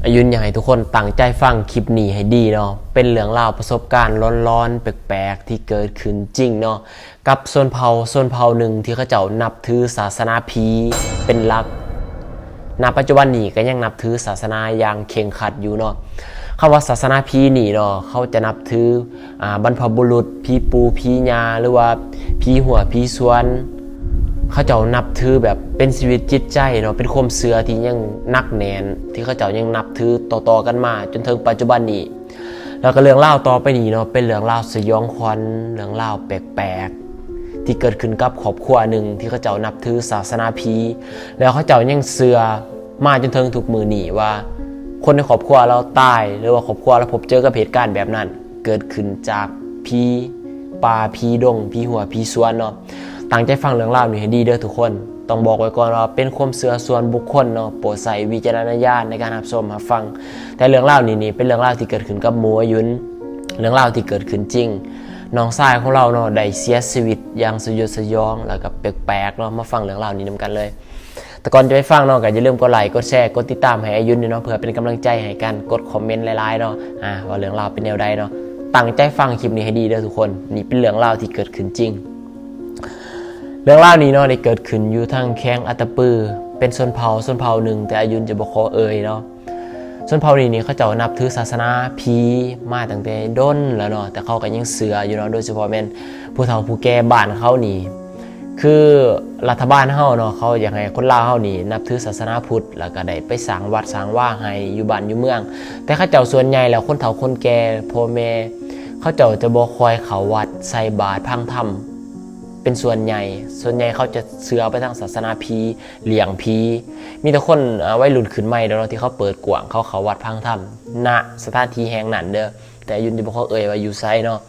ອາຍຸນຢາກໃຫ້ທຸກຄົນຕັ້ງໃຈຟັງຄລິບນີ້ໃຫ້ດີເນາະ, ເປັນເລື່ອງລາວປະສົບການຫຼອນໆ ແປກໆ ທີ່ເກີດຂຶ້ນຈິງເນາະ ກັບຊົນເຜົ່າ ຊົນເຜົ່າໜຶ່ງທີ່ເຂົາເຈົ້ານັບຖືສາສະໜາຜີເປັນຫຼັກ. ນະປັດຈຸບັນນີ້ກໍຍັງນັບຖືສາສະໜາຢ່າງເຄັ່ງຄັດຢູ່ເນາະ. ຄຳວ່າສາສະໜາຜີນີ້ເນາະ ເຂົາຈະນັບຖື ອາ ບັນພະບຸລຸດ, ຜີປູ່ຜີຍ່າ ຫຼືວ່າຜີຫົວຜີສວນ. ເຂົາເຈົ້ານັບຖືແບບເປັນຊີວິດຈິດໃຈເນາະ, ເປັນຄວາມເຊື່ອທີ່ຍັງໜັກແໜ້ນ ທີ່ເຂົາເຈົ້າຍັງນັບຖືຕໍ່ໆກັນມາຈົນເຖິງປັດຈຸບັນນີ້. ແລ້ວກໍເລື່ອງລາວຕໍ່ໄປນີ້ເນາະ ເປັນເລື່ອງລາວສະຫຍອງຂວັນ, ເລື່ອງລາວແປກໆ ທີ່ເກີດຂຶ້ນກັບຄອບຄົວໜຶ່ງທີ່ເຂົາເຈົ້ານັບຖືສາສະໜາຜີ, ແລ້ວເຂົາເຈົ້າຍັງເຊື່ອມາຈົນເຖິງທຸກມື້ນີ້ວ່າ ຄົນໃນຄອບຄົວລາວຕາຍ ຫຼືວ່າຄອບຄົວລາວພົບເຈີກັບເຫດການແບບນັ້ນ ເກີດຂຶ້ນຈາກຜີປ່າ, ຜີດົງ, ຜີຫົວ, ຜີສວນເນາະ. ຕັ້ງໃຈຟັງເລື່ອງລາວນີ້ໃຫ້ດີເດີທຸກຄົນ. ຕ້ອງບອກໄວ້ກ່ອນວ່າເປັນຄວາມເຊື່ອສ່ວນບຸກຄົນເນາະ, ໂປດໃຊ້ວິຈາລະນະຍານໃນການຮັບຊົມຮັບຟັງ. ແຕ່ເລື່ອງລາວນີ້ນີ້ເປັນເລື່ອງລາວທີ່ເກີດຂຶ້ນກັບໝູ່ອາຍຸນ, ເລື່ອງລາວທີ່ເກີດຂຶ້ນຈິງ. ນ້ອງຊາຍຂອງລາວເນາະ ໄດ້ເສຍຊີວິດຢ່າງສະຫຍົດສະຫຍອງ ແລ້ວກໍແປກໆເນາະ. ມາຟັງເລື່ອງລາວນີ້ນຳກັນເລີຍ. ແຕ່ກ່ອນຈະໄປຟັງເນາະ ກໍຢ່າລືມກົດໄລ ກົດແຊ ກົດຕິດຕາມໃຫ້ອາຍຸນເນາະ ເພື່ອເປັນກຳລັງໃຈໃຫ້ກັນ, ກົດຄອມເມັນຫຼາຍໆເນາະ ອາ ວ່າເລື່ອງລາວເປັນແນວໃດເນາະ. ຕັ້ງໃຈຟັງຄລິບນີ້ໃຫ້ດີເດີທຸກຄົນ. ນີ້ເປັນເລື່ອງລາວທີ່ເກີດຂຶ້ນຈິງ. ເລື່ອງລາວນີ້ເນາະ ໄດ້ເກີດຂຶ້ນຢູ່ທາງແຂວງອັດຕະປື, ເປັນຊົນເຜົ່າ ຊົນເຜົ່າໜຶ່ງ ແຕ່ອາຍຸນຈະບໍ່ຂໍເອີ່ຍເນາະ. ຊົນເຜົ່ານີ້ນີ້ ເຂົາເຈົ້ານັບຖືສາສະໜາຜີມາຕັ້ງແຕ່ດົນແລ້ວເນາະ, ແຕ່ເຂົາກໍຍັງເຊື່ອຢູ່ເນາະ, ໂດຍສະເພາະແມ່ນຜູ້ເຖົ້າຜູ້ແກ່ບ້ານເຂົານີ້ ຄືລັດຖະບານເຮົາເນາະ ເຂົາຢາກໃຫ້ຄົນລາວເຮົານີ້ນັບຖືສາສະໜາພຸດ ແລ້ວກໍໄດ້ໄປສ້າງວັດສ້າງວາໃຫ້ຢູ່ບ້ານຢູ່ເມືອງ. ແຕ່ເຂົາເຈົ້າສ່ວນໃຫຍ່ແລ້ວ ຄົນເຖົ້າຄົນແກ່ ພໍ່ແມ່ ເຂົາເຈົ້າຈະບໍ່ຄ່ອຍເຂົ້າວັດໃສ່ບາດຟັງທຳເປັນສ່ວນໃຫຍ່. ສ່ວນໃຫຍ່ເຂົາຈະເຊື່ອໄປທາງສາສະໜາຜີ, ລ້ຽງຜີ. ມີແຕ່ຄົນ ອາ ໄວລຸ້ນຂຶ້ນໃໝ່ເນາະ ທີ່ເຂົາເປີດກວ້າງ, ເຂົາເຂົ້າວັດຟັງທຳ ນະສະຖານທີ່ແຫ່ງນັ້ນເດີ. ແຕ່ອາຍຸນຈະບໍ່ຂໍເອີ່ຍວ່າຢູ່ໃສເນາະ.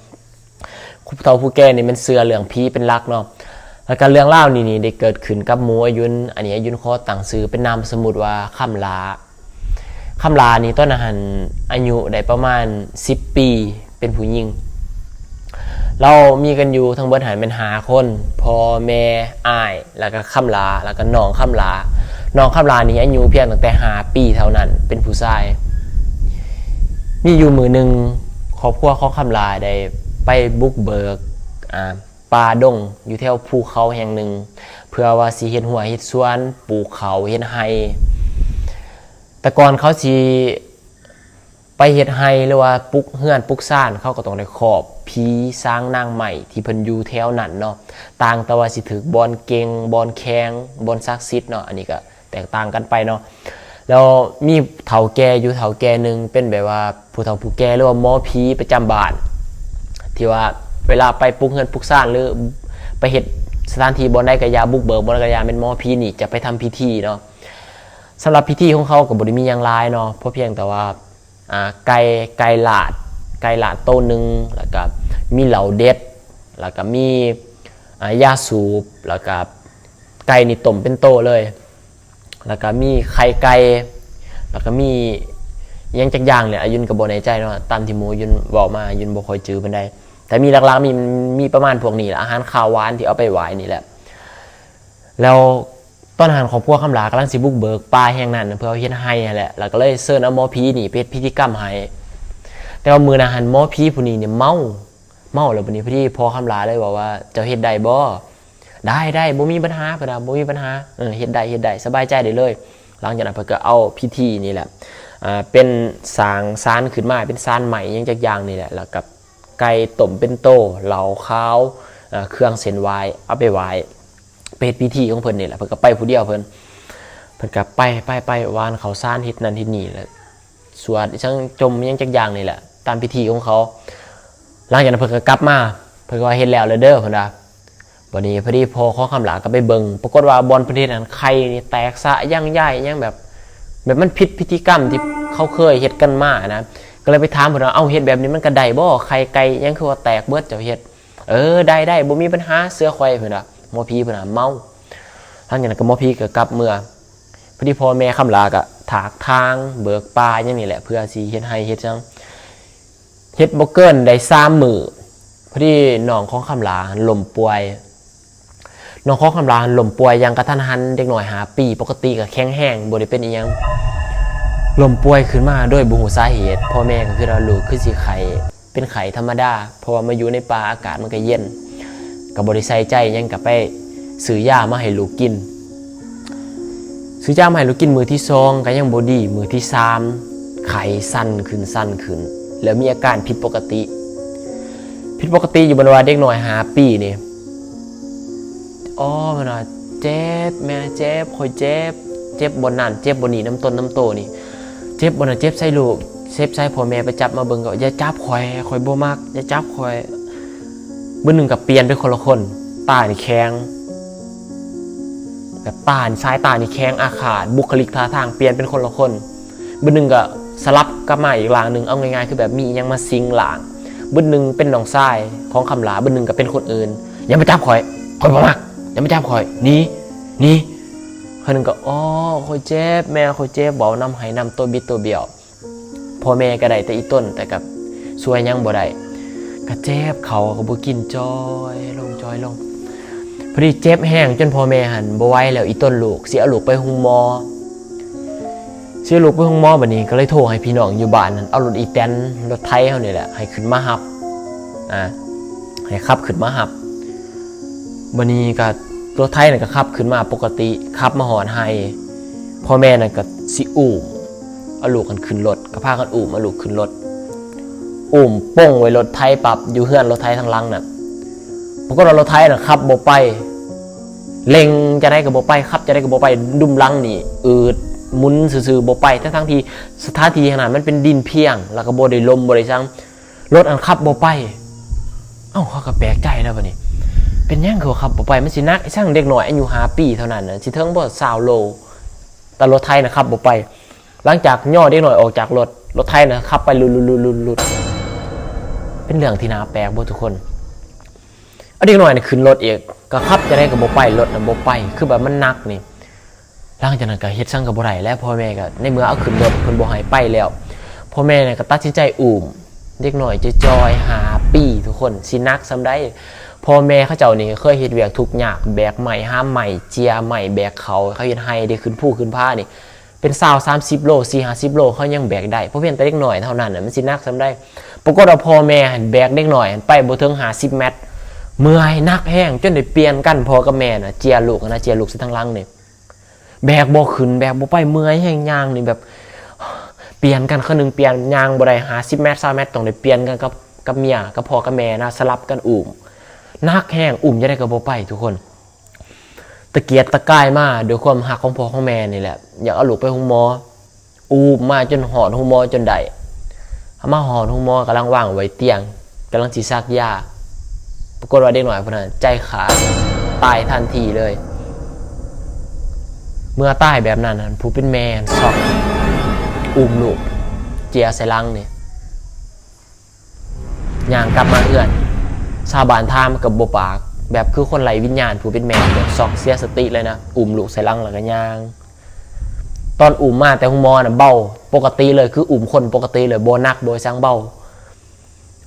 ຜູ້ເຖົ້າຜູ້ແກ່ນີ້ແມ່ນເຊື່ອເລື່ອງຜີເປັນຫຼັກເນາະ. ແລ້ວກໍເລື່ອງລາວນີ້ນີ້ໄດ້ເກີດຂຶ້ນກັບໝູ່ອາຍຸນ, ອັນນີ້ອາຍຸນຂໍຕັ້ງຊື່ເປັນນາມສົມມຸດວ່າຄຳຫຼ້າ. ຄຳຫຼ້ານີ້ຕອນນັ້ນຫັ້ນອາຍຸໄດ້ປະມານສິບປີ, ເປັນຜູ້ຍິງ. ລາວມີກັນຢູ່ທັງເບິດຫັ້ນແມ່ນຫ້າຄົນ, ພໍ່ ແມ່ ອ້າຍ ແລ້ວກໍຄຳຫຼ້າ ແລ້ວກໍນ້ອງຄຳຫຼ້າ. ນ້ອງຄຳຫຼ້ານີ້ອາຍຸພຽງຕັ້ງແຕ່ຫ້າປີເທົ່ານັ້ນ, ເປັນຜູ້ຊາຍ. ມີຢູ່ມື້ໜຶ່ງ ຄອບຄົວຂອງຄຳຫຼ້າໄດ້ໄປບຸກເບີກ ອາ ປ່າດົງຢູ່ແຖວພູເຂົາແຫ່ງໜຶ່ງ ເພື່ອວ່າຊິເຮັດຮົ້ວເຮັດສວນ, ປູກເຂົ້າເຮັດໄຮ່. ແຕ່ກ່ອນເຂົາຊິ ໄປເຮັດໄຮ່ ຫຼືວ່າປຸກເຮືອນປຸກຊານ, ເຂົາກໍຕ້ອງໄດ້ຄອບຜີສາງນາງໄມ້ທີ່ເພິ່ນຢູ່ແຖວນັ້ນເນາະ, ຕ່າງແຕ່ວ່າຊິຖືກບ່ອນເກັ່ງ, ບ່ອນແຂງ, ບ່ອນສັກສິດເນາະ, ອັນນີ້ກໍແຕກຕ່າງກັນໄປເນາະ. ແລ້ວມີເຖົ້າແກ່ຢູ່ເຖົ້າແກ່ໜຶ່ງ ເປັນແບບວ່າຜູ້ເຖົ້າຜູ້ແກ່ ຫຼືວ່າໝໍຜີປະຈຳບ້ານ ທີ່ວ່າເວລາໄປປຸກເຮືອນປຸກຊານ ຫຼືໄປເຮັດສະຖານທີ່ບ່ອນໃດກໍຢ່າ, ບຸກເບີກບ່ອນໃດກໍຢ່າ, ແມ່ນໝໍຜີນີ້ຈະໄປທຳພິທີເນາະ. ສຳລັບພິທີຂອງເຂົາກໍບໍ່ໄດ້ມີຫຍັງຫຼາຍເນາະ, ພໍພຽງແຕ່ວ່າ ອ່າ ໄກ່ ໄກ່ລາດ ໄກ່ລາດໂຕໜຶ່ງ, ແລ້ວກໍມີເຫຼົ້າເດັດ, ແລ້ວກໍມີ ອ່າ ຢາສູບ, ແລ້ວກໍໄກ່ນີ້ຕົ້ມເປັນໂຕເລີຍ, ແລ້ວກໍມີໄຂ່ໄກ່, ແລ້ວກໍມີຫຍັງຈັກຢ່າງນີ້ ອາຍຸນກໍບໍ່ແນ່ໃຈເນາະ, ຕາມທີ່ໝູ່ອາຍຸນເວົ້າມາ ອາຍຸນບໍ່ຄ່ອຍຈື່ປານໃດ, ແຕ່ມີຫຼັກໆ ມີ ມີປະມານພວກນີ້ແຫຼະ, ອາຫານຄາວຫວານທີ່ເອົາໄປໄຫວ້ນີ້ແຫຼະ. ແລ້ວຕອນນັ້ນຄອບຄົວຄຳຫຼ້າກຳລັງຊິບຸກເບີກປ່າແຫ່ງນັ້ນ ເພື່ອເຮັດໄຮ່ຫັ້ນແຫຼະ, ແລ້ວກໍເລີຍເຊີນເອົາໝໍຜີນີ້ໄປເຮັດພິທີກຳໃຫ້. ແຕ່ວ່າມື້ນັ້ນຫັ້ນ ໝໍຜີຜູ້ນີ້ນີ້ເມົາ, ເມົາແລ້ວບັດນີ້ພໍດີພໍ່ຄຳຫຼ້າເລີຍເວົ້າວ່າ ເຈົ້າເຮັດໄດ້ບໍ່? ໄດ້ ໄດ້ ບໍ່ມີບັນຫາ ເພິ່ນວ່າ ບໍ່ມີບັນຫາ, ເອີ ເຮັດໄດ້ ເຮັດໄດ້ ສະບາຍໃຈໄດ້ເລີຍ. ຫຼັງຈາກນັ້ນເພິ່ນກໍເອົາພິທີນີ້ແຫຼະ ເປັນສ້າງສານຂຶ້ນມາ ເປັນສານໄມ້ຫຍັງຈັກຢ່າງນີ້ແຫຼະ, ແລ້ວກໍ ໄກ່ຕົ້ມເປັນໂຕ, ເຫຼົ້າຂາວ, ເອີ ເຄື່ອງເສັ້ນໄຫວ້ ເອົາໄປໄຫວ້ ໄປເຮັດພິທີຂອງເພິ່ນນີ້ແຫຼະ. ເພິ່ນກໍໄປຜູ້ດຽວເພິ່ນ, ເພິ່ນກໍໄປ ໄປ ໄປຫວ່ານເຂົ້າສານ ເຮັດນັ້ນເຮັດນີ້ແຫຼະ, ສວດອີ່ຫຍັງ ຈົ່ມອີ່ຫຍັງຈັກຢ່າງນີ້ແຫຼະ ຕາມພິທີຂອງເຂົາ. ຫຼັງຈາກນັ້ນເພິ່ນກໍກັບມາ, ເພິ່ນກໍວ່າ ເຮັດແລ້ວແລ້ວເດີ ເພິ່ນວ່າ. ບັດນີ້ພໍດີພໍ່ຂອງຄຳຫຼ້າກໍໄປເບິ່ງ, ປາກົດວ່າບ່ອນເພິ່ນເຮັດຫັ້ນ ໄຂ່ນີ້ແຕກສະຍັງຢາຍຫຍັງ ແບບ ແບບມັນຜິດພິທີກຳທີ່ເຂົາເຄີຍເຮັດກັນມານະ. ກໍເລີຍໄປຖາມເພິ່ນວ່າ ເອົ້າ ເຮັດແບບນີ້ມັນກໍໄດ້ບໍ່? ໄຂ່ໄກ່ຫຍັງຄືວ່າແຕກເບິດ ເຈົ້າເຮັດ? ເອີ ໄດ້ ໄດ້ ບໍ່ມີບັນຫາ ເຊື່ອຂ້ອຍ ເພິ່ນວ່າ. ໝໍຜີເພິ່ນວ່າເມົາ. ຫຼັງຈາກນັ້ນກໍໝໍຜີກໍກັບເມືອ, ພໍດີພໍ່ແມ່ຄຳຫຼ້າກໍຖາກຖາງເບີກປ່າຫຍັງນີ້ແຫຼະ ເພື່ອຊິເຮັດໄຮ່ເຮັດຫຍັງ. ເຮັດບໍ່ເກີນໄດ້ສາມມື້ ພໍດີນ້ອງຂອງຄຳຫຼ້າຫັ້ນລົ້ມປ່ວຍ. ນ້ອງຂອງຄຳຫຼ້າຫັ້ນລົ້ມປ່ວຍຢ່າງກະທັນຫັນ, ເດັກນ້ອຍຫ້າປີ ປົກກະຕິກໍແຂງແຮງ ບໍ່ໄດ້ເປັນອີ່ຫຍັງ. ລົ້ມປ່ວຍຂຶ້ນມາໂດຍບໍ່ຮູ້ສາເຫດ. ພໍ່ແມ່ກໍຄິດວ່າລູກຄືຊິໄຂ້ ເປັນໄຂ້ທຳມະດາ ເພາະວ່າມາຢູ່ໃນປ່າອາກາດມັນກໍເຢັນ ກໍບໍ່ໄດ້ໃສ່ໃຈຫຍັງ ກໍໄປຊື້ຢາມາໃຫ້ລູກກິນ. ຊື້ຢາມາໃຫ້ລູກກິນມື້ທີສອງກໍຍັງບໍ່ດີ ມື້ທີສາມໄຂ້ສັ່ນຂຶ້ນ ສັ່ນຂຶ້ນ ແລ້ວມີອາການຜິດປົກກະຕິ. ຜິດປົກກະຕິຢູ່ ເພິ່ນວ່າເດັກນ້ອຍຫ້າປີນີ້ ອໍ ມັນວ່າ ເຈັບແມ່ ເຈັບ ຂ້ອຍເຈັບ ເຈັບບ່ອນນັ້ນ ເຈັບບ່ອນນີ້ ນຳຕົນນຳໂຕນີ້ ເຈັບບ່ອນນັ້ນ ເຈັບໃສ່ລູກ ເຈັບໃສ່ພໍ່ແມ່ ໄປຈັບມາເບິ່ງກໍ ຢ່າຈັບຂ້ອຍ ຂ້ອຍບໍ່ມັກ ຢ່າຈັບຂ້ອຍ. ບຶດໜຶ່ງກໍປ່ຽນເປັນຄົນລະຄົນ ຕານີ້ແຂງ ແບບຕາ ສາຍຕານີ້ແຂງອາຄາດ ບຸກຄະລິກທ່າທາງປ່ຽນເປັນຄົນລະຄົນ. ບຶດໜຶ່ງກໍສະຫຼັບກັບມາອີກຮ່າງໜຶ່ງ ເອົາງ່າຍໆ ຄືແບບມີອີ່ຫຍັງມາສິງຮ່າງ. ບຶດໜຶ່ງເປັນນ້ອງຊາຍຂອງຄຳຫຼ້າ ບຶດໜຶ່ງກໍເປັນຄົນອື່ນ. ຢ່າມາຈັບຂ້ອຍ ຂ້ອຍບໍ່ມັກ ຢ່າມາຈັບຂ້ອຍ ໜີ ໜີ. ຄົນໜຶ່ງກໍ ອໍ ຂ້ອຍເຈັບແມ່ ຂ້ອຍເຈັບ ເວົ້ານຳໄຫ້ນຳ ຕົວບິດຕົວບ້ຽວ. ພໍ່ແມ່ກໍໄດ້ແຕ່ອີ່ຕົນ ແຕ່ກໍຊ່ວຍຫຍັງບໍ່ໄດ້ ກໍເຈັບ ເຂົ້າກໍບໍ່ກິນ ຈ່ອຍລົງ ຈ່ອຍລົງ. ພໍດີເຈັບແຮງຈົນພໍ່ແມ່ຫັ້ນບໍ່ໄຫວແລ້ວ ອີ່ຕົນລູກ ຊິເອົາລູກໄປໂຮງໝໍ ຊິເອົາລູກໄປໂຮງໝໍ. ບັດນີ້ກໍເລີຍໂທໃຫ້ພີ່ນ້ອງຢູ່ບ້ານນັ້ນ ເອົາລົດອີແຕນ ລົດໄຖເຮົານີ້ແຫຼະ ໃຫ້ຂຶ້ນມາຮັບ ອາ ໃຫ້ຂັບຂຶ້ນມາຮັບ. ບັດນີ້ກໍລົດໄຖນັ້ນກໍຂັບຂຶ້ນມາປົກກະຕິ ຂັບມາຮອດໄຮ່ ພໍ່ແມ່ນັ້ນກໍຊິອູ້ມເອົາລູກຫັ້ນຂຶ້ນລົດ ກໍພາກັນອູ້ມເອົາລູກຂຶ້ນລົດ ອູ້ມປົງໄວ້ລົດໄຖປັບ ຢູ່ເຮືອນລົດໄຖທາງຫຼັງນັ້ນ. ປາກົດວ່າລົດໄຖນັ້ນຂັບບໍ່ໄປ ເລັ່ງຈັ່ງໃດກໍບໍ່ໄປ ຂັບຈັ່ງໃດກໍບໍ່ໄປ ດຸມຫຼັງນີ້ອືດ ໝຸນຊື່ໆ ບໍ່ໄປ ທັງໆທີ່ສະຖານທີ່ຫັ້ນນະ ມັນເປັນດິນພຽງ ແລ້ວກໍບໍ່ໄດ້ລົມ ບໍ່ໄດ້ສັງ ລົດອັນຂັບບໍ່ໄປ. ເອົ້າ ເຂົາກໍແປກໃຈແລ້ວບັດນີ້ ເປັນຫຍັງຄືວ່າຂັບບໍ່ໄປ ມັນຊິໜັກອີ່ສັງ ເດັກນ້ອຍອາຍຸຫ້າປີເທົ່ານັ້ນນະ ຊິເຖິງບໍ່ຊາວໂລ ແຕ່ລົດໄຖນະຂັບບໍ່ໄປ. ຫຼັງຈາກຍໍເດັກນ້ອຍອອກຈາກລົດ ລົດໄຖນະຂັບໄປຫຼຸດໆໆໆ ເປັນເລື່ອງທີ່ໜ້າແປກບໍ່ທຸກຄົນ? ເອົາເດັກນ້ອຍນະຂຶ້ນລົດອີກ ກໍຂັບຈັ່ງໃດກໍບໍ່ໄປ ລົດນະບໍ່ໄປ ຄືແບບມັນໜັກນີ້. ຫຼັງຈາກນັ້ນກໍເຮັດສັງກໍບໍ່ໄດ້ແລ້ວ ພໍ່ແມ່ກໍໃນເມື່ອເອົາຂຶ້ນລົດເພິ່ນບໍ່ໃຫ້ໄປແລ້ວ ພໍ່ແມ່ນະກໍຕັດສິນໃຈອູ້ມເດັກນ້ອຍຈ່ອຍໆ ຫ້າປີ ທຸກຄົນ ຊິໜັກສ່ຳໃດ. ພໍ່ແມ່ເຂົາເຈົ້ານີ້ເຄີຍເຮັດວຽກທຸກຍາກ ແບກໄມ້ຫາມໄມ້ ເຈຍໄມ້ ແບກເຂົ້າ ເຂົາເຮັດໄຮ່ເດ້ ຂຶ້ນພູຂຶ້ນຜານີ້ ເປັນຊາວສາມສິບໂລ ສີ່ຫ້າສິບໂລ ເຂົາຍັງແບກໄດ້ ເພາະພຽງແຕ່ເດັກນ້ອຍເທົ່ານັ້ນນະ ມັນຊິໜັກສ່ຳໃດ. ປາກົດວ່າພໍ່ແມ່ຫັ້ນແບກເດັກນ້ອຍຫັ້ນໄປບໍ່ເຖິງຫ້າສິບແມັດ ເມື່ອຍໜັກແຮງ ຈົນໄດ້ປ່ຽນກັນ ພໍ່ກັບແມ່ນະ ເຈຍລູກນະ ເຈຍລູກໃສ່ທາງຫຼັງນີ້ ແບກບໍ່ຂຶ້ນ ແບກບໍ່ໄປ ເມື່ອຍແຮງ ຍ່າງນີ້ແບບ ປ່ຽນກັນ ຄົນໜຶ່ງປ່ຽນ ຍ່າງບໍ່ໄດ້ຫ້າສິບແມັດ ຊາວແມັດ ຕ້ອງໄດ້ປ່ຽນກັນກັບ ກັບເມຍ ກັບພໍ່ກັບແມ່ນະ ສະຫຼັບກັນອູ້ມ ໜັກແຮງ ອູ້ມຈັ່ງໃດກໍບໍ່ໄປ ທຸກຄົນ. ຕະກຽກຕະກາຍມາດ້ວຍຄວາມຮັກຂອງພໍ່ຂອງແມ່ນີ້ແຫຼະ ຢາກເອົາລູກໄປໂຮງໝໍ ອູ້ມມາຈົນຮອດໂຮງໝໍຈົນໄດ້ ເອົາມາຮອດໂຮງໝໍ ກຳລັງວາງໄວ້ຕຽງ ກຳລັງຊິສັກຢາ ປາກົດວ່າເດັກນ້ອຍຜູ້ນັ້ນໃຈຂາດ ຕາຍທັນທີເລີຍ. ເມື່ອຕາຍແບບນັ້ນຫັ້ນ ຜູ້ເປັນແມ່ຊັອກ ອຸ້ມລູກເຈຍໃສ່ຫຼັງນີ້ ຍ່າງກັບມາເຮືອນ ຊາວບ້ານຖາມກໍບໍ່ປາກ ແບບຄືຄົນໄຮ້ວິນຍານ ຜູ້ເປັນແມ່ແບບຊັອກເສຍສະຕິເລີຍນະ ອຸ້ມລູກໃສ່ຫຼັງແລ້ວກໍຍ່າງ. ຕອນອຸ້ມມາແຕ່ໂຮງໝໍນະເບົາປົກກະຕິເລີຍ ຄືອຸ້ມຄົນປົກກະຕິເລີຍ ບໍ່ໜັກບໍ່ຫຍັງ ເບົາ.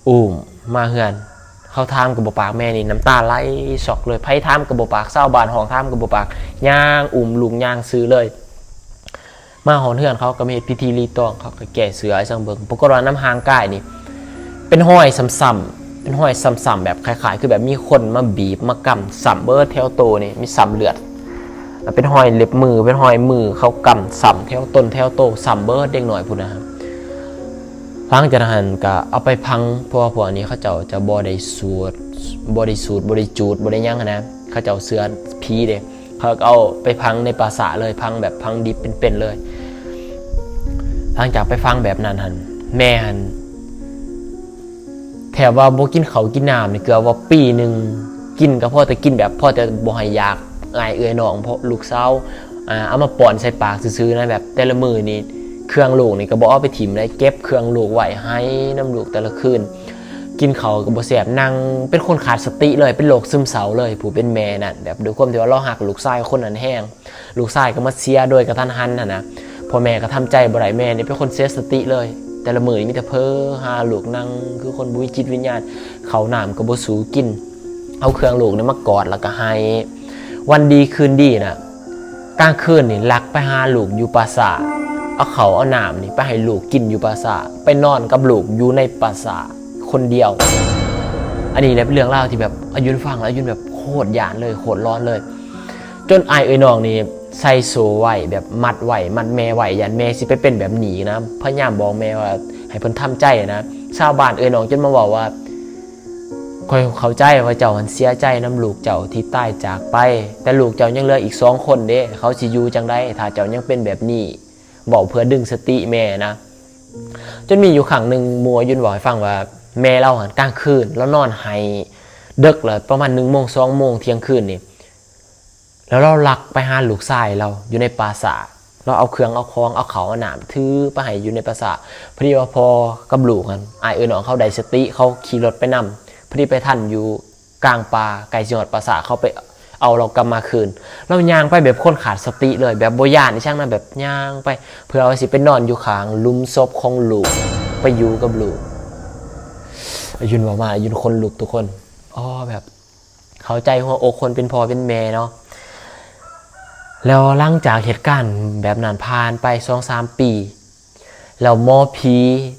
ອຸ້ມມາເຮືອນ ເຂົາຖາມກໍບໍ່ປາກ ແມ່ນີ້ນ້ຳຕາໄຫຼຊອກເລີຍ ໃຜຖາມກໍບໍ່ປາກ ຊາວບ້ານຫ້ອງຖາມກໍບໍ່ປາກ ຍ່າງອຸ້ມລູກຍ່າງຊື່ເລີຍ. ມາຮອດເຮືອນເຂົາກໍມາເຮັດພິທີລີຕອງ ເຂົາກໍແກ້ເສື້ອໃຫ້ຊ່າງເບິ່ງ ປາກົດວ່ານຳຮ່າງກາຍນີ້ ເປັນຮອຍຊ້ຳໆ ເປັນຮອຍຊ້ຳໆ ແບບຄ້າຍໆ ຄືແບບມີຄົນມາບີບມາກຳຊ້ຳເບິດແຖວໂຕນີ້ ມີຊ້ຳເລືອດ ແລ້ວເປັນຮອຍເລັບມື ເປັນຮອຍມືເຂົາກຳຊ້ຳແຖວຕົ້ນແຖວໂຕ ຊ້ຳເບິດເດັກນ້ອຍພຸ້ນນະ. ຫຼັງຈາກນັ້ນກໍເອົາໄປຝັງ ເພາະວ່າພວກນີ້ເຂົາເຈົ້າຈະບໍ່ໄດ້ສູດ ບໍ່ໄດ້ສູດ ບໍ່ໄດ້ຈູດ ບໍ່ໄດ້ຫຍັງຫັ້ນນະ ເຂົາເຈົ້າເຊື່ອຜີເດ້ ເຂົາກໍເອົາໄປຝັງໃນປ່າຊ້າເລີຍ ຝັງແບບຝັງດິບເປັນໆເລີຍ. ຫຼັງຈາກໄປຝັງແບບນັ້ນຫັ້ນ ແມ່ຫັ້ນ ແທບວ່າບໍ່ກິນເຂົ້າກິນນ້ຳນີ້ ເກືອບວ່າປີໜຶ່ງ ກິນກໍພໍແຕ່ກິນແບບ ພໍແຕ່ບໍ່ໃຫ້ຢາກ ອ້າຍເອື້ອຍນ້ອງ ເພາະລູກສາວ ອ່າ ເອົາມາປ້ອນໃສ່ປາກຊື່ໆນະ ແບບແຕ່ລະມື້ນີ້ ເຄື່ອງລູກນີ້ກໍບໍ່ເອົາໄປຖິ້ມໃດ ເກັບເຄື່ອງລູກໄວ້ ໄຫ້ນຳລູກແຕ່ລະຄືນ ກິນເຂົ້າກໍບໍ່ແຊບ ນັ່ງເປັນຄົນຂາດສະຕິເລີຍ ເປັນໂລກຊຶມເສົ້າເລີຍ ຜູ້ເປັນແມ່ນັ້ນ ແບບດ້ວຍຄວາມທີ່ວ່າລາວຮັກລູກຊາຍຄົນນັ້ນແຮງ. ລູກຊາຍກໍມາເສຍໂດຍກະທັນຫັນຫັ້ນນະ ພໍ່ແມ່ກໍທຳໃຈບໍ່ໄດ້ ແມ່ນີ້ເປັນຄົນເສຍສະຕິເລີຍ ແຕ່ລະມື້ນີ້ມີແຕ່ເພີຫາລູກ ນັ່ງຄືຄົນບໍ່ມີຈິດວິນຍານ ເຂົ້ານ້ຳກໍບໍ່ສູ້ກິນ ເອົາເຄື່ອງລູກນີ້ມາກອດແລ້ວກໍໄຫ້ ວັນດີຄືນດີນະ ກາງຄືນນີ້ລັກໄປຫາລູກຢູ່ປ່າຊ້າ ເອົາເຂົ້າເອົານ້ຳນີ້ໄປໃຫ້ລູກກິນຢູ່ປ່າຊ້າ ໄປນອນກັບລູກຢູ່ໃນປ່າຊ້າຄົນດຽວ. ອັນນີ້ແຫຼະເປັນເລື່ອງລາວທີ່ແບບອາຍຸນຟັງແລ້ວອາຍຸນແບບໂຄດຢ້ານເລີຍ ໂຄດຫຼອນເລີຍ. ຈົນອ້າຍເອື້ອຍນ້ອງນີ້ໃສ່ໂສ້ໄວ້ ແບບມັດໄວ້ ມັດແມ່ໄວ້ ຢ້ານແມ່ຊິໄປເປັນແບບນີ້ນະ. ພະຍາຍາມບອກແມ່ວ່າໃຫ້ເພິ່ນທຳໃຈນະ. ຊາວບ້ານເອື້ອຍນ້ອງຈົນມາເວົ້າວ່າ ຂ້ອຍເຂົ້າໃຈວ່າເຈົ້າຫັ້ນເສຍໃຈນຳລູກເຈົ້າທີ່ຕາຍຈາກໄປ, ແຕ່ລູກເຈົ້າຍັງເຫຼືອອີກສອງຄົນເດ້, ເຂົາຊິຢູ່ຈັ່ງໃດ ຖ້າເຈົ້າຍັງເປັນແບບນີ້? ເວົ້າເພື່ອດຶງສະຕິແມ່ນະ. ຈົນມີຢູ່ຄັ້ງໜຶ່ງ ໝູ່ອາຍຸນເວົ້າໃຫ້ຟັງວ່າ ແມ່ລາວຫັ້ນກາງຄືນລາວນອນໄຫ້ເດິກແລ້ວ ປະມານໜຶ່ງໂມງ ສອງໂມງ ທ່ຽງຄືນນີ້ ແລ້ວລາວລັກໄປຫາລູກຊາຍລາວຢູ່ໃນປ່າຊ້າ. ລາວເອົາເຄື່ອງເອົາຂອງ ເອົາເຂົ້າເອົານ້ຳຖືໄປໃຫ້ຢູ່ໃນປ່າຊ້າ. ພໍດີວ່າພໍ່ກັບລູກຫັ້ນ ອ້າຍເອື້ອຍນ້ອງເຂົາໄດ້ສະຕິ ເຂົາຂີ່ລົດໄປນຳ ພໍດີໄປທັນຢູ່ກາງປ່າ ໃກ້ຊິຮອດປ່າຊ້າ ເຂົາໄປເອົາລາວກັບມາຄືນ. ລາວຍ່າງໄປແບບຄົນຂາດສະຕິເລີຍ ແບບບໍ່ຢ້ານອີ່ຫຍັງນະ ແບບຍ່າງໄປ ເພື່ອວ່າຊິໄປນອນຢູ່ຂ້າງຫຼຸມສົບຂອງລູກ ໄປຢູ່ກັບລູກ. ອາຍຸນເວົ້າມາ ອາຍຸນຂົນລຸກທຸກຄົນ. ອໍ ແບບ ເຂົ້າໃຈຫົວອົກຄົນເປັນພໍ່ເປັນແມ່ເນາະ. ແລ້ວຫຼັງຈາກເຫດການແບບນັ້ນຜ່ານໄປສອງສາມປີ ແລ້ວໝໍຜີ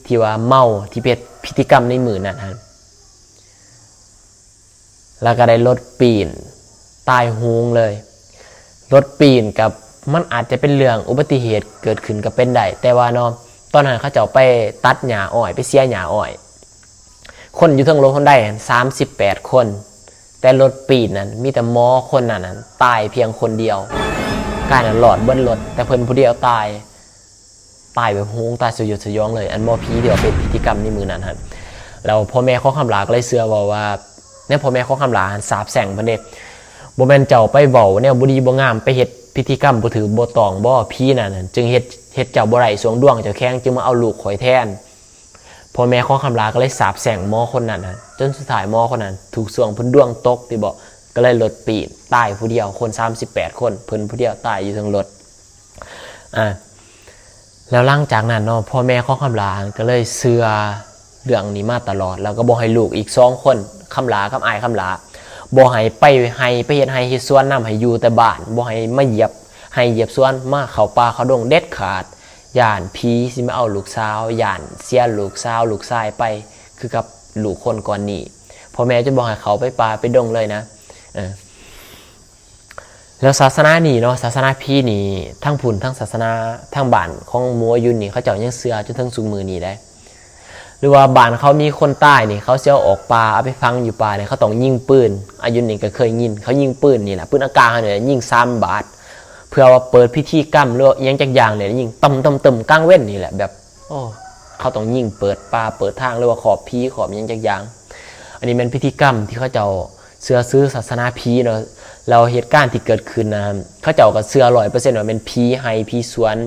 ທີ່ວ່າເມົາ ທີ່ເຮັດພິທີກຳໃນມື້ນັ້ນຫັ້ນ ແລ້ວກໍໄດ້ລົດປີ້ນຕາຍໂຫງເລີຍ. ລົດປີ້ນກັບ ມັນອາດຈະເປັນເລື່ອງອຸບັດຕິເຫດເກີດຂຶ້ນກໍເປັນໄດ້ ແຕ່ວ່າເນາະ ຕອນນັ້ນເຂົາເຈົ້າໄປຕັດຫຍ້າອ້ອຍ ໄປເສຍຫຍ້າອ້ອຍ. ຄົນຢູ່ເທິງລົດຄົນໃດຫັ້ນສາມສິບແປດຄົນ ແຕ່ລົດປີ້ນນັ້ນມີແຕ່ໝໍຄົນນັ້ນຫັ້ນຕາຍພຽງຄົນດຽວ. ກາຍນັ້ນລອດເບິດລົດ ແຕ່ເພິ່ນຜູ້ດຽວຕາຍ ຕາຍແບບໂຫງ ຕາຍສະຫຍົດສະຫຍອງເລີຍ ອັນໝໍຜີທີ່ວ່າເຮັດພິທີກຳໃນມື້ນັ້ນຫັ້ນ. ແລ້ວພໍ່ແມ່ຂອງຄຳຫຼ້າກໍເລີຍເຊື່ອເວົ້າວ່າ ແນວພໍ່ແມ່ຂອງຄຳຫຼ້າຫັ້ນສາບແຊ່ງເພິ່ນເດ້ ບໍ່ແມ່ນເຈົ້າໄປເວົ້າແນວບໍ່ດີບໍ່ງາມ ໄປເຮັດພິທີກຳບໍ່ຖືກບໍ່ຕ້ອງບໍ ຜີນັ້ນຫັ້ນຈຶ່ງເຮັດ ເຮັດເຈົ້າບໍ່ໄດ້ ຊ່ວງດວງເຈົ້າແຂງ ຈຶ່ງມາເອົາລູກຂ້ອຍແທນ. ພໍ່ແມ່ຂອງຄຳຫຼ້າກໍເລີຍສາບແຊ່ງໝໍຄົນນັ້ນຫັ້ນ ຈົນສຸດທ້າຍໝໍຄົນນັ້ນຖືກຊ່ວງເພິ່ນດວງຕົກຕິບໍ ກໍເລີຍລົດປີ້ນຕາຍຜູ້ດຽວ ຄົນສາມສິບແປດຄົນ ເພິ່ນຜູ້ດຽວຕາຍຢູ່ເທິງລົດ. ອາ ແລ້ວຫຼັງຈາກນັ້ນເນາະ ພໍ່ແມ່ຂອງຄຳຫຼ້າກໍເລີຍເຊື່ອເລື່ອງນີ້ມາຕະຫຼອດ ແລ້ວກໍບໍ່ໃຫ້ລູກອີກສອງຄົນ ຄຳຫຼ້າກັບອ້າຍຄຳຫຼ້າ ບໍ່ໃຫ້ໄປໄຮ່ ໄປເຮັດໄຮ່ເຮັດສວນນຳ ໃຫ້ຢູ່ແຕ່ບ້ານ ບໍ່ໃຫ້ມາຢຽບໄຮ່ຢຽບສວນ ມາເຂົ້າປ່າເຂົ້າດົງເດັດຂາດ. ຢ້ານຜີຊິມາເອົາລູກສາວ ຢ້ານເສຍລູກສາວລູກຊາຍໄປ ຄືກັບລູກຄົນກ່ອນນີ້. ພໍ່ແມ່ຈົນບໍ່ໃຫ້ເຂົ້າໄປປ່າໄປດົງເລີຍນະ. ເອີ ແລ້ວສາສະໜານີ້ເນາະ ສາສະໜາຜີນີ້ ທັງພຸ້ນ ທັງສາສະໜາ ທາງບ້ານຂອງໝູ່ອາຍຸນນີ້ ເຂົາເຈົ້າຍັງເຊື່ອຈົນເຖິງຊຸມື້ນີ້ໄດ໋. ຫຼືວ່າບ້ານເຂົາມີຄົນຕາຍນີ້ ເຂົາຊິເອົາອອກປ່າ ເອົາໄປຝັງຢູ່ປ່ານີ້ ເຂົາຕ້ອງຍິງປືນ. ອາຍຸນນີ້ກໍເຄີຍຍິງ ເຂົາຍິງປືນນີ້ແຫຼະ ປືນອາກາດເຮົານີ້ແຫຼະ ຍິງສາມບາດ ເພື່ອວ່າເປີດພິທີກຳ ຫຼືວ່າອີ່ຫຍັງຈັກຢ່າງນີ້ແຫຼະ ຍິງຕຶ້ມໆ ກາງເວັນນີ້ແຫຼະ ແບບ ໂອ້ ເຂົາຕ້ອງຍິງເປີດປ່າເປີດທາງ ຫຼືວ່າຂອບຜີຂອບອີ່ຫຍັງຈັກຢ່າງ. ອັນນີ້ແມ່ນພິທີກຳທີ່ເຂົາເຈົ້າເຊື່ອຖືສາສະໜາຜີເນາະ. ແລ້ວເຫດການທີ່ເກີດຂຶ້ນນະ ເຂົາເຈົ້າກໍເຊື່ອຮ້ອຍເປີເຊັນວ່າແມ່ນຜີໄຮ່ຜີສວນ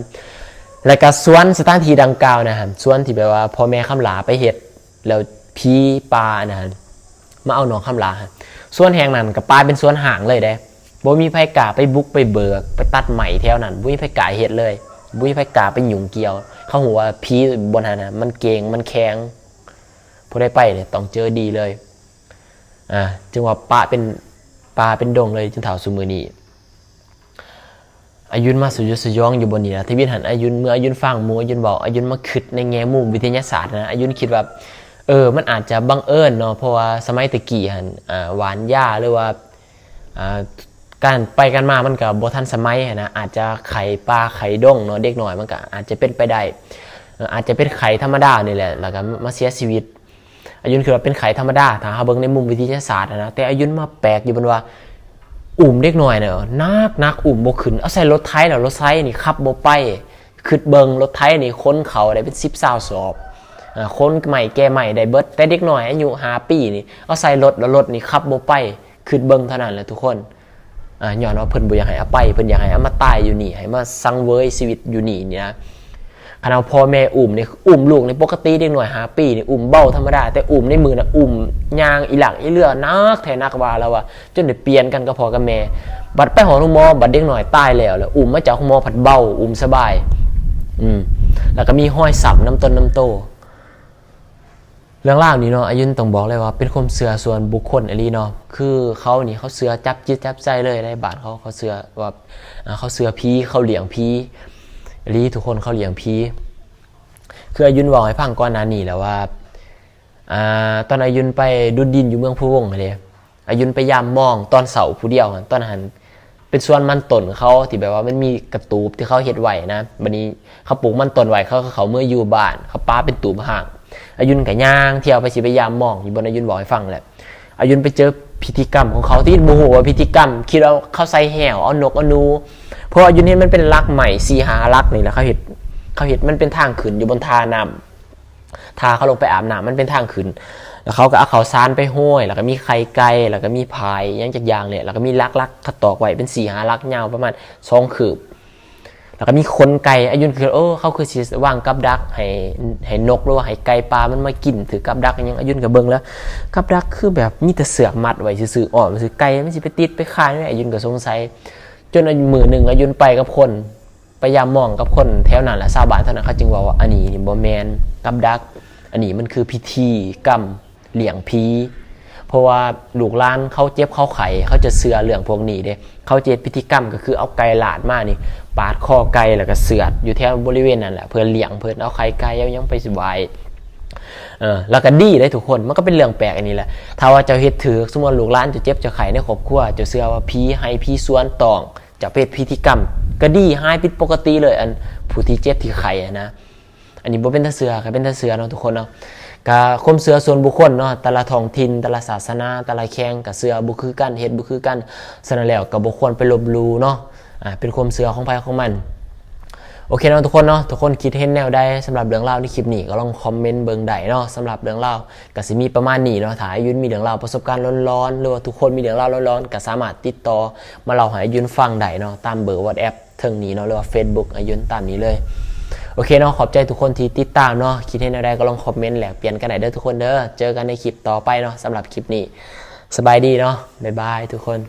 ແລ້ວກໍສວນ ສະຖານທີ່ດັ່ງກ່າວນະ ສວນທີ່ແບບວ່າພໍ່ແມ່ຄຳຫຼ້າໄປເຮັດ ແລ້ວຜີປ່າອັນນັ້ນ ມາເອົານ້ອງຄຳຫຼ້າ. ສວນແຫ່ງນັ້ນກໍປາຍເປັນສວນຮ້າງເລີຍເດ້ ບໍ່ມີໃຜກ້າໄປບຸກໄປເບີກ ໄປຕັດໄມ້ແຖວນັ້ນ ບໍ່ມີໃຜກ້າເຮັດເລີຍ ບໍ່ມີໃຜກ້າໄປຫຍຸ້ງກ່ຽວ. ເຂົາຮູ້ວ່າຜີບ່ອນນັ້ນນະ ມັນເກັ່ງ ມັນແຂງ ຜູ້ໃດໄປນີ້ຕ້ອງເຈີດີເລີຍ. ອ່າ ຈຶ່ງວ່າປະເປັນປ່າເປັນດົງເລີຍຈົນເທົ່າຊຸມື້ນີ້. ອາຍຸນມາສະຫຍົດສະຫຍອງຢູ່ບ່ອນນີ້ນະ ທະວິດຫັ້ນ ອາຍຸນ ເມື່ອອາຍຸນຟັງໝູ່ອາຍຸນເວົ້າ ອາຍຸນມາຄິດໃນແງ່ມຸມວິທະຍາສາດນະ ອາຍຸນຄິດວ່າ ເອີ ມັນອາດຈະບັງເອີນເນາະ ເພາະວ່າສະໄໝແຕ່ກີ້ຫັ້ນ ອ່າ ຫວ່ານຢາ ຫຼືວ່າ ອ່າ ການໄປການມາມັນກໍບໍ່ທັນສະໄໝຫັ້ນນະ ອາດຈະໄຂ້ປ່າໄຂ້ດົງເນາະ ເດັກນ້ອຍມັນກໍອາດຈະເປັນໄປໄດ້ ເອີ ອາດຈະເປັນໄຂ້ທຳມະດານີ້ແຫຼະ ແລ້ວກໍມາເສຍຊີວິດ. ອາຍຸນຄິດວ່າເປັນໄຂ້ທຳມະດາ ຖ້າເຮົາເບິ່ງໃນມຸມວິທະຍາສາດຫັ້ນນະ ແຕ່ອາຍຸນມາແປກຢູ່ບ່ອນວ່າ ອຸ້ມເດັກນ້ອຍນະ ໜັກໆ ອຸ້ມບໍ່ຂຶ້ນ ເອົາໃສ່ລົດໄຖ ແລ້ວລົດໄຖນີ້ຂັບບໍ່ໄປ. ຄິດເບິ່ງ ລົດໄຖນີ້ຂົນເຂົ້າໄດ້ເປັນສິບຊາວສອບ ອາ ຂົນໄມ້ແກ່ໄມ້ໄດ້ເບິດ ແຕ່ເດັກນ້ອຍອາຍຸຫ້າປີນີ້ ເອົາໃສ່ລົດ ແລ້ວລົດນີ້ຂັບບໍ່ໄປ. ຄິດເບິ່ງເທົ່ານັ້ນແຫຼະທຸກຄົນ. ອາ ຍ້ອນວ່າເພິ່ນບໍ່ຢາກໃຫ້ເອົາໄປ ເພິ່ນຢາກໃຫ້ເອົາມາຕາຍຢູ່ນີ້ ໃຫ້ມາສັງເວຍຊີວິດຢູ່ນີ້ນີ້ນະ. ຂະໜາດພໍ່ແມ່ອຸ້ມນີ້ ອຸ້ມລູກນີ້ ປົກກະຕິເດັກນ້ອຍຫ້າປີນີ້ອຸ້ມເບົາທຳມະດາ ແຕ່ອຸ້ມໃນມືນະ ອຸ້ມຍ່າງອີຫຼັກອີເຫຼືອ ໜັກແທ້ໜັກວ່າ ລາວວ່າ ຈົນໄດ້ປ່ຽນກັນກັບພໍ່ກັບແມ່. ບັດໄປຮອດໂຮງໝໍ ບັດເດັກນ້ອຍຕາຍແລ້ວ ແລ້ວອຸ້ມມາຈາກໂຮງໝໍພັດເບົາ ອຸ້ມສະບາຍ ອືມ ແລ້ວກໍມີຮອຍຊ້ຳນຳຕົນນຳໂຕ. ເລື່ອງລາວນີ້ເນາະ ອາຍຸນຕ້ອງບອກເລີຍວ່າເປັນຄວາມເຊື່ອສ່ວນບຸກຄົນອີ່ຫຼີເນາະ ຄືເຂົານີ້ເຂົາເຊື່ອຈັບຈິດຈັບໃຈເລີຍໃນບ້ານເຂົາ ເຂົາເຊື່ອວ່າ ເຂົາເຊື່ອຜີ ເຂົາລ້ຽງຜີ. ອີ່ຫຼີທຸກຄົນ ເຂົາລ້ຽງຜີ. ຄືອາຍຸນເວົ້າໃຫ້ຟັງກ່ອນໜ້ານີ້ແລ້ວວ່າ ອ່າ ຕອນອາຍຸນໄປດຸດດິນຢູ່ເມືອງພູວົງຫັ້ນເດ້ ອາຍຸນໄປຢາມມອງຕອນເຊົ້າຜູ້ດຽວຫັ້ນ. ຕອນນັ້ນເປັນສວນມັນຕົ້ນເຂົາ ທີ່ແບບວ່າມັນມີກະຕູບທີ່ເຂົາເຮັດໄວ້ນະ. ບັດນີ້ເຂົາປູກມັນຕົ້ນໄວ້ ເຂົາກໍເຂົ້າເມືອຢູ່ບ້ານ ເຂົາປະເປັນຕູບຮ້າງ. ອາຍຸນກໍຍ່າງທ່ຽວໄປ ຊິໄປຢາມມອງຢູ່ບ່ອນອາຍຸນເວົ້າໃຫ້ຟັງແຫຼະ. ອາຍຸນໄປເຈີພິທີກຳຂອງເຂົາ ທີ່ບໍ່ຮູ້ວ່າພິທີກຳ ຄິດວ່າເຂົາໃສ່ແຮ້ວ ເອົານົກເອົາໜູ ເພາະອາຍຸນເຫັນມັນເປັນຫຼັກໄມ້ສີ່ຫ້າຫຼັກນີ້ແຫຼະ ເຂົາເຮັດ ເຂົາເຮັດມັນເປັນທາງຂຶ້ນຢູ່ບົນທ່ານ້ຳ ທ່າເຂົາລົງໄປອາບນ້ຳ ມັນເປັນທາງຂຶ້ນ ແລ້ວເຂົາກໍເອົາເຂົ້າສານໄປໂຮຍ ແລ້ວກໍມີໄຂ່ໄກ່ ແລ້ວກໍມີພາຍຫຍັງຈັກຢ່າງນີ້ ແລ້ວກໍມີຫຼັກໆ ເຂົາຕອກໄວ້ເປັນສີ່ຫ້າຫຼັກ ຍາວປະມານສອງຄືບ ແລ້ວກໍມີຂົນໄກ່. ອາຍຸນຄື ເອີ ເຂົາຄືຊິວາງກັບດັກໃຫ້ ໃຫ້ນົກ ຫຼືວ່າໃຫ້ໄກ່ປ່າມັນມາກິນຖືກກັບດັກຫຍັງ. ອາຍຸນກໍເບິ່ງແລ້ວ ກັບດັກຄືແບບມີແຕ່ເຊືອກມັດໄວ້ຊື່ໆ ອ້ອມຊື່ໆ ໄກ່ມັນຊິໄປຕິດໄປຄານ. ອາຍຸນກໍສົງໄສ ຈົນມື້ໜຶ່ງອາຍຸນໄປກັບຄົນ ໄປຢາມມອງກັບຄົນແຖວນັ້ນ ແລະ ຊາວບ້ານແຖວນັ້ນ ເຂົາຈຶ່ງເວົ້າວ່າ ອັນນີ້ນີ້ບໍ່ແມ່ນກັບດັກ ອັນນີ້ມັນຄືພິທີກຳລ້ຽງຜີ. ເພາະວ່າລູກຫຼານເຂົາເຈັບເຂົາໄຂ້ ເຂົາຈະເຊື່ອເລື່ອງພວກນີ້ເດ້. ເຂົາຈະເຮັດພິທີກຳ ກໍຄືເອົາໄກ່ລາດມານີ້ ປາດຄໍໄກ່ ແລ້ວກໍເຊືອດຢູ່ແຖວບໍລິເວນນັ້ນແຫຼະ ເພື່ອລ້ຽງເພິ່ນ ເອົາໄຂ່ໄກ່ເອົາຫຍັງໄປຖວາຍ. ເອີ ແລ້ວກໍດີເດ້ທຸກຄົນ ມັນກໍເປັນເລື່ອງແປກອັນນີ້ແຫຼະ. ຖ້າວ່າເຈົ້າເຮັດຖືກ ສົມມຸດວ່າລູກຫຼານເຈົ້າເຈັບເຈົ້າໄຂ້ໃນຄອບຄົວ ເຈົ້າເຊື່ອວ່າຜີໄຫ້ ຜີສວນຕ້ອງ ເຈົ້າໄປເຮັດພິທີກຳ ກໍດີ ຫາຍຜິດປົກກະຕິເລີຍ ອັນຜູ້ທີ່ເຈັບທີ່ໄຂ້ຫັ້ນນະ. ອັນນີ້ບໍ່ເປັນຕາເຊື່ອ ກໍເປັນຕາເຊື່ອເນາະທຸກຄົນເນາະ. ກໍຄວາມເຊື່ອສ່ວນບຸກຄົນເນາະ ແຕ່ລະທ້ອງຖິ່ນ ແຕ່ລະສາສະໜາ ແຕ່ລະແຂວງ ກໍເຊື່ອບໍ່ຄືກັນ ເຮັດບໍ່ຄືກັນ. ສະນັ້ນແລ້ວກໍບໍ່ຄວນໄປລົບຫຼູ່ເນາະ ອ່າ ເປັນຄວາມເຊື່ອຂອງໃຜຂອງມັນ. ໂອເຄເນາະທຸກຄົນເນາະ ທຸກຄົນຄິດເຫັນແນວໃດສຳລັບເລື່ອງລາວໃນຄລິບນີ້ ກໍລອງຄອມເມັນເບິ່ງໄດ້ເນາະ. ສຳລັບເລື່ອງລາວກໍຊິມີປະມານນີ້ເນາະ. ຖ້າອາຍຸນມີເລື່ອງລາວປະສົບການຫຼອນໆ ຫຼືວ່າທຸກຄົນມີເລື່ອງລາວຫຼອນໆ ກໍສາມາດຕິດຕໍ່ມາເລົ່າໃຫ້ອາຍຸນຟັງໄດ້ເນາະ ຕາມເບີ WhatsApp ເທິງນີ້ເນາະ ຫຼືວ່າ Facebook ອາຍຸນຕາມນີ້ເລີຍ. ໂອເຄເນາະ ຂອບໃຈທຸກຄົນທີ່ຕິດຕາມເນາະ. ຄິດເຫັນແນວໃດກໍລອງຄອມເມັນແລກປ່ຽນກັນໄດ້ເດີທຸກຄົນເດີ. ເຈີກັນໃນຄລິບຕໍ່ໄປເນາະ. ສຳລັບຄລິບນີ້ ສະບາຍດີເນາະ. ບາຍບາຍທຸກຄົນ.